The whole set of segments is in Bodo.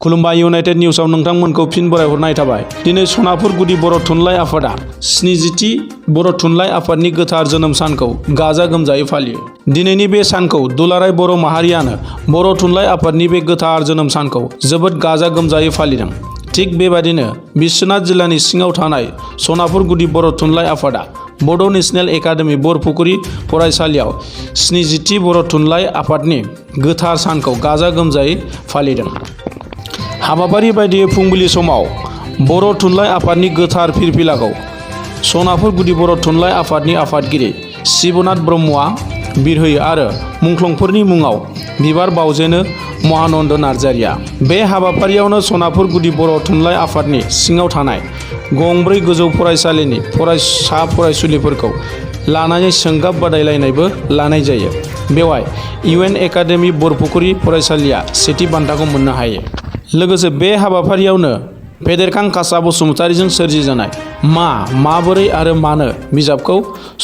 खुलुमबाय इउनाइटेड निउसाव नोंथांमोनखौ फिन बरायहरनाय थाबाय। दिनै सनापुर गुदि बर' थुनलाइ आफादा 70थि बर' थुनलाइ आफादनि गोथार जोनोम सानखौ गाजा गोमजायै फालियो। दिनैनि बे सानखौ दुलाराय बर' माहारियानो बर' थुनलाइ आफादनि बे गोथार जोनोम सानखौ जोबोद गाजा गोमजायै फालिदों। थिग बेबादिनो बिश्वनाथ जिल्लानि सिङाव थानाय सनापुर गुदि बर' थुनलाइ आफादा बड' नेशनेल एकाडेमि बरपुखुरि फरायसालियाव 70थि बर' थुनलाइ आफादनि गोथार सानखौ गाजा गोमजायै फालिदों। हाबाफारि बायदियै फुंबिलि समाव बर' थुनलाइ आफादनि गोथार फिरफिलाखौ सनापुर गुदि बर' थुनलाइ आफादनि आफादगिरि शिबनाथ ब्रह्मआ बिरहोयो आरो मुंख्लंफोरनि मुङाव बिबार बावजेनो महानन्द नार्जारिया। बे हाबाफारियावनो सनापुर गुदि बर' थुनलाइ आफादनि सिङाव थानाय गंब्रै गोजौ फरायसालिनि फरायसा फरायसुलिफोरखौ लानानै सोंगाब बादायलायनायबो लानाय जायो। बेवहाय इउएन एकाडेमि बरपुखुरि फरायसालिया सेथि बान्थाखौ मोननो हायो। लोगोसे बे हाबाफारियावनो फेदेरखां कासा बसुमतारीजों सोरजिजानाय माबोरै आरो मानो बिजाबखौ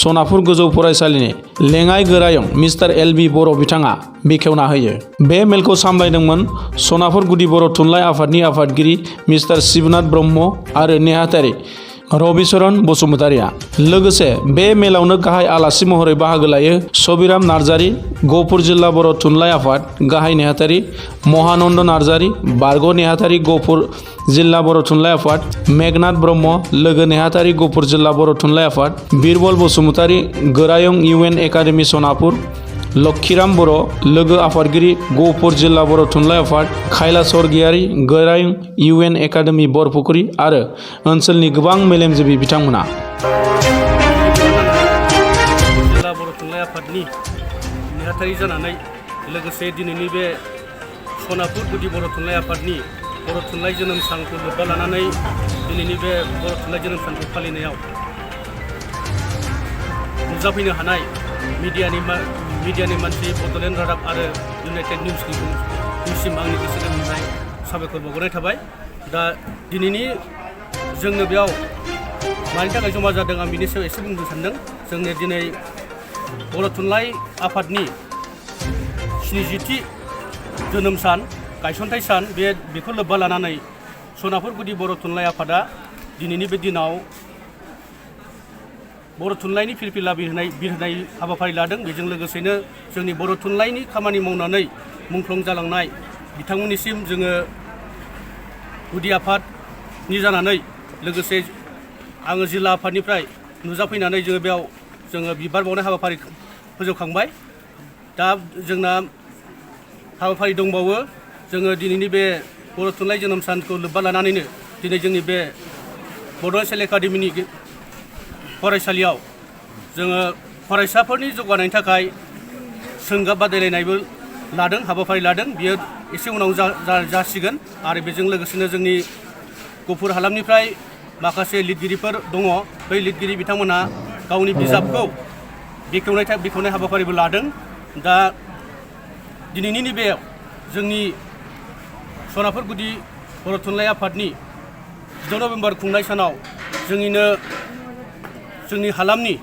सनापुर गोजौ फरायसालिनि लेङाइ गोरायुं मिस्टार एल.बि. बर' बिथाङा बेखेवना होयो। बे मेलखौ सामलायदोंमोन सनापुर गुदि बर' थुनलाइ आफादनि आफादगिरि मिस्टार शिबनाथ ब्रह्म आरो नेहाथारि रबिचरन बसुमतारीया। लोगोसे बे मेलावनो गाहाय आलासि महरै बाहागो लायो सबिराम नार्जारि, गहपुर जिल्ला बर' थुनलाइ आफाद गाहाय नेहाथारि महानन्द नार्जारि, बारग' नेहाथारि गहपुर जिल्ला बर' थुनलाइ आफाद मेघनाथ ब्रह्म, लोगो नेहाथारि गहपुर जिल्ला बर' थुनलाइ आफाद बिरबल बसुमतारी, गोरायुं इउएन एकाडेमि सनापुर लक्षिराम बर', लोगो आफादगिरि गहपुर जिल्ला बर' थुनलाइ आफाद खायला सरगियारि, गोरायुं इउएन एकाडेमि बरपुखुरि आरो ओनसोलनि गोबां मेलेमजिबि बिथांमोना। जिल्ला बर' थुनलाइ आफादनि नेहाथारि जानानै लोगोसे दिनैनि बे सनापुर गुदि बर' थुनलाइ आफादनि बर' थुनलाइ जोनोम सानखौ लोब्बा लानानै दिनैनि बे बर' थुनलाइ जोनोम सानखौ फालिनायाव नुजाफैनो हानाय मिडियानि मानसि, बड'लेण्ड रादाब आरो इउनाइटेड निउसनिसिम आंनि गोसो गोरबोनिफ्राय साबायखर बावहरनाय थाबाय। दा दिनैनि जोंनो बेयाव मानि थाखाय जमा जादों आं बिनि सायाव एसे बुंनो सानदों। जोंनि दिनै बर' थुनलाइ आफादनि 70थि जोनोम सान गायसनथाइ सान बेखौ लोब्बा लानानै सनापुर गुदि बर' थुनलाइ आफादा दिनैनि बे दिनाव बर' थुनलाइनि फिरफिला बिरहोनाय हाबाफारि लादों। बेजों लोगोसेनो जोंनि बर' थुनलाइनि खामानि मावनानै मुंख्लं जालांनाय बिथांमोननिसिम जोङो गुदि आफादनि जानानै लोगोसे आङो जिल्ला आफादनिफ्राय नुजाफैनानै जोङो बिबार बावनाय हाबाफारि फोजोबखांबाय। दा जोंना हाबाफारि दंबावो। जोङो दिनैनि बे बर' थुनलाइ जोनोम सानखौ लोब्बा लानानैनो दिनै जोंनि बे बड' नेशनेल एकाडेमिनि फरायसालियाव जोङो फरायसाफोरनि जौगानायनि थाखाय सोंगाब बादायलायनायबो लादों, हाबाफारि लादों। बियो एसे उनाव जासिगोन आरो बेजों लोगोसेनो जोंनि गहपुर हालामनिफ्राय माखासे लिरगिरिफोर दङ। बै लिरगिरि बिथांमोनहा गावनि बिजाबखौ बेखेवनाय हाबाफारिबो लादों। दा दिनैनि नैबे जोंनि सनापुर गुदि बर' थुनलाइ आफादनि 6 नभेम्बर खुंनाय सानाव जोंनि हालामनि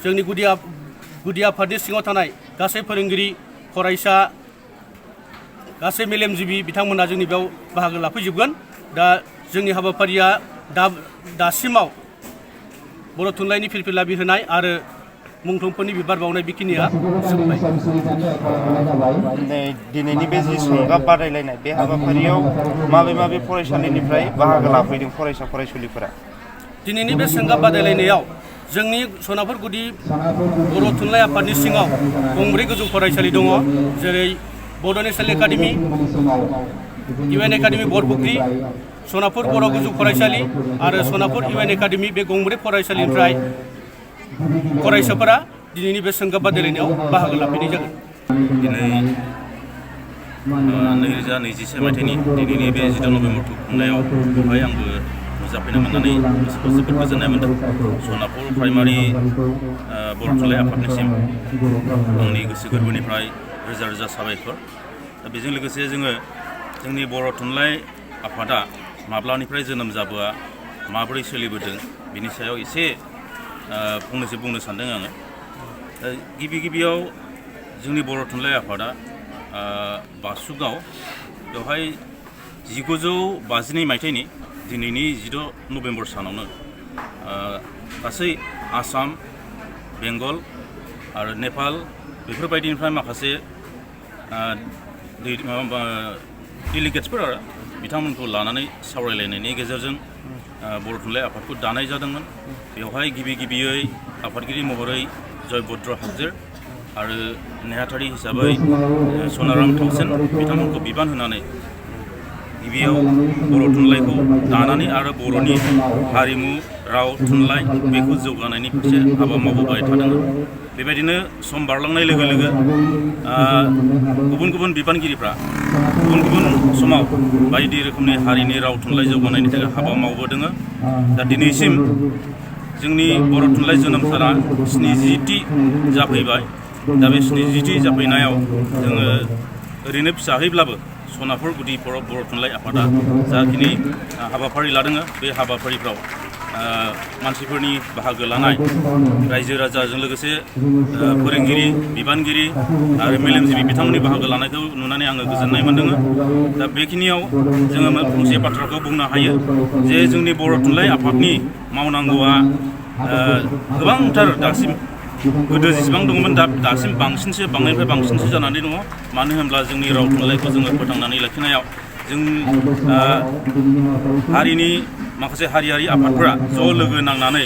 जोंनि गुदि आफादनि सिङाव थानाय गासै फोरोंगिरि, फरायसा, गासै मेलेमजिबि बिथांमोना जोंनि बेयाव बाहागो लाफैजोबगोन। दा जोंनि हाबाफारिया दासिमाव बर' थुनलाइनि फिरफिला बिरहोनाय आरो मुंख्लंफोरनि बिबार बावनाय बेखिनिया जोबबाय। दिनैनि बे जि सोंगाब बादायलायनाय बे हाबाफारियाव माबे फरायसालिनिफ्राय बाहागो लाफैदों फरायसा फरायसुलिफोरा? दिनैनि बे सोंगाब बादायलायनायाव जोंनि सनापुर गुदि बर' थुनलाइ आफादनि सिङाव गंब्रै गोजौ फरायसालि दङ। जेरै बड' नेशनेल एकाडेमि, इउएन एकाडेमि बरपुखुरि, सनापुर बर' गोजौ फरायसालि आरो सनापुर इउएन एकाडेमि बे गंब्रै फरायसालिनिफ्राय फरायसाफोरा दिनैनि बे सोंगाब बादायलायनायाव बाहागो लाफैनाय जागोन। दिनै 2021 मायथाइनि दिनैनि बे 6 नभेम्बर खुंनायाव बेवहाय आंबो नुजाफैनो मोननानै गोसोखौ जोबोद गोजोननाय मोन्दों। सनापुर प्राइमारि बर' थुनलाइ आफादनिसिम आंनि गोसो गोरबोनिफ्राय रोजा रोजा साबायखर। दा बेजों लोगोसे जोंनि बर' थुनलाइ आफादा माब्लानिफ्राय जोनोम जाबोआ, माबोरै सोलिबोदों बिनि सायाव एसे फंनैसो बुंनो सानदों आङो। गिबियाव जोंनि बर' थुनलाइ आफादा बासुगाव बेवहाय 1952 मायथाइनि दिनैनि 16 नभेम्बर सानावनो गासै आसाम, बेंगल आरो नेपाल बेफोरबायदिनिफ्राय माखासे डेलिगेट्सफोर आरो बिथांमोनखौ लानानै सावरायलायनायनि गेजेरजों बर' थुनलाइ आफादखौ दानाय जादोंमोन। बेवहाय गिबियै आफादगिरि महरै जयभद्र हागजेर आरो नेहाथारि हिसाबै सनाराम थाउसेन बिथांमोनखौ बिबान होनानै गिबियाव बर' थुनलाइखौ दानानै आरो बर'नि हारिमु, राव, थुनलाइ बेखौ जौगानायनि फारसे हाबा मावबोबाय थादोंमोन। बेबायदिनो सम बारलांनाय लोगो लोगो गुबुन गुबुन बिबानगिरिफ्रा गुबुन गुबुन समाव बायदि रोखोमनि हारिनि राव थुनलाइ जौगानायनि थाखाय हाबा मावबोदों। दा दिनैसिम जोंनि बर' थुनलाइ जोनोम साना 70थि जाफैबाय। दा बे 70थि जाफैनायाव जोङो ओरैनो फिसाहैब्लाबो सनापुर गुदि बर' थुनलाइ आफादा जाखिनि हाबाफारि लादों बे हाबाफारिफ्राव मानसिफोरनि बाहागो लानाय रायजो राजाजों लोगोसे फोरोंगिरि, बिबानगिरि आरो मेलेमजिबि बिथांमोननि बाहागो लानायखौ नुनानै आङो गोजोननाय मोन्दों। दा बेखिनियाव जोङो फंसे बाथ्राखौ बुंनो हायो जे जोंनि बर' थुनलाइ आफादनि मावनांगौआ गोबांथार दासिम गोदो जेसेबां दङमोन दासिम बांनायनिफ्राय बांसिनसो जानानै दङ। मानो होनब्ला जोंनि राव थुनलाइखौ जोङो फोथांनानै लाखिनायाव जों हारिनि माखासे हारियारि आफादफोरा ज' लोगो नांनानै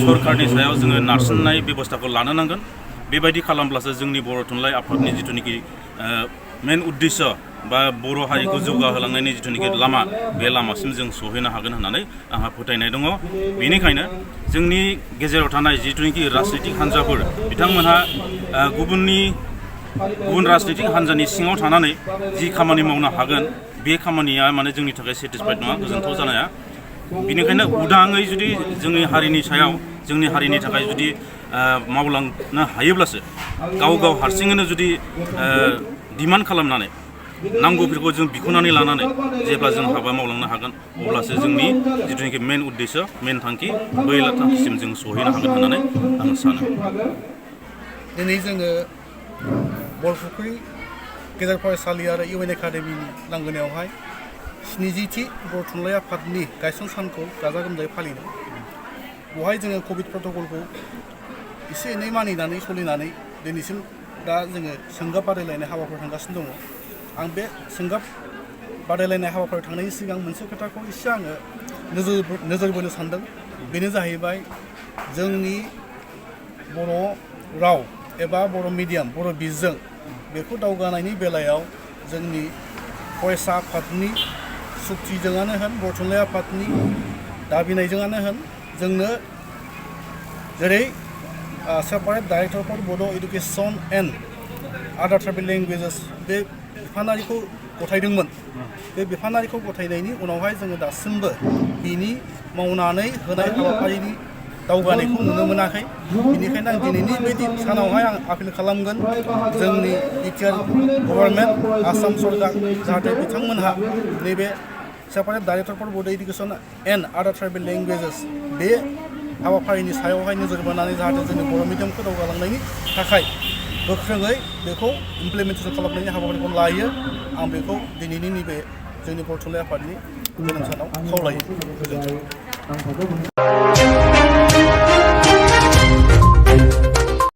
सरकारनि सायाव जोङो नारसिननाय बेबस्थाखौ लानो नांगोन। बेबायदि खालामब्लासो जोंनि बर' थुनलाइ आफादनि जिथुनिखि मेन उद्देश्य बा बर' हारिखौ जौगाहोलांनायनि जिथुनिखि लामा बे लामासिम जों सहैनो हागोन होननानै आंहा फोथायनाय दङ। बेनिखायनो जोंनि गेजेराव थानाय जिथुनिखि राजनितिक हान्जाफोर बिथांमोनहा गुबुन राजनितिक हान्जानि सिङाव थानानै जि खामानि मावनो हागोन बे खामानिया माने जोंनि थाखाय सेटिसफाइड नङा, गोजोनथाव जानाया। बेनिखायनो उदाङै जुदि जोंनि हारिनि सायाव जोंनि हारिनि थाखाय जुदि मावलांनो हायोब्लासो गाव हारसिङैनो जुदि डिमान्ड खालामनानै नांगौफोरखौ जों बिख'नानै लानानै जेब्ला जों हाबा मावलांनो हागोन अब्लासो जोंनि जिथुनिखि मेन उद्देश्य मेन थांखि बै थांखिसिम जों सहैनो हागोन होननानै आं सानो। दिनै जोङो बरफुख्रि गेजेर फरायसालि आरो इउएन एकाडेमिनि लांगोनायावहाय 70थि बर' थुनलाइ आफादनि गायसन सानखौ गाजा गोमजायै फालिदों। बेवहाय जोङो कभिड प्रट'कलखौ एसे एनै मानिनानै सोलिनानै दिनैसिम दा जोङो सोंगाब बादायलायनाय हाबाफारि थांगासिनो दङ। आं बे सोंगाब बादायलायनाय हाबाफारि थांनायनि सिगां मोनसे खोथाखौ एसे आङो नोजोर बोनो सानदों। बेनो जाहैबाय जोंनि बर' राव एबा बर' मिडियाम, बर' बिजों बेखौ दावगानायनि बेलायाव जोंनि फरायसा आफादनि सुक्तिजोंआनो होन, बर' थुनलाइ आफादनि दाबिनायजोंआनो होन, जोंनो जेरै सेपारेट डाइरेक्टर फर बड' एडुकेसन एन्ड आदार ट्राइबेल लेंगुवेजेस बे बिफानारिखौ गथायदोंमोन। बे बिफानारिखौ गथायनायनि उनावहाय जोङो दासिमबो बिनि मावनानै होनाय हाबाफारिनि दावगानायखौ नुनो मोनाखै। बेनिखायनो आं दिनैनि बे सानावहाय आं आपिल खालामगोन जोंनि बिटिआर गभर्नमेन्ट, आसाम सरकार जाहाथे बिथांमोनहा नैबे सेपारेट डाइरेक्टर फर बड' एडुकेसन एन्ड आदार ट्राइबेल लेंगुवेजेस बे हाबाफारिनि सायावहाय नोजोर बोनानै जाहाथे जोंनि बर' मिडियामखौ दावगालांनायनि थाखाय गोख्रोङै बेखौ इमप्लिमेन्टेसन खालामनायनि हाबाफारिखौ लायो। आं बेखौ दिनैनि नैबे जोंनि बर' थुनलाइ आफादनि जोनोम सानाव खावलायो। गोजोन्थों।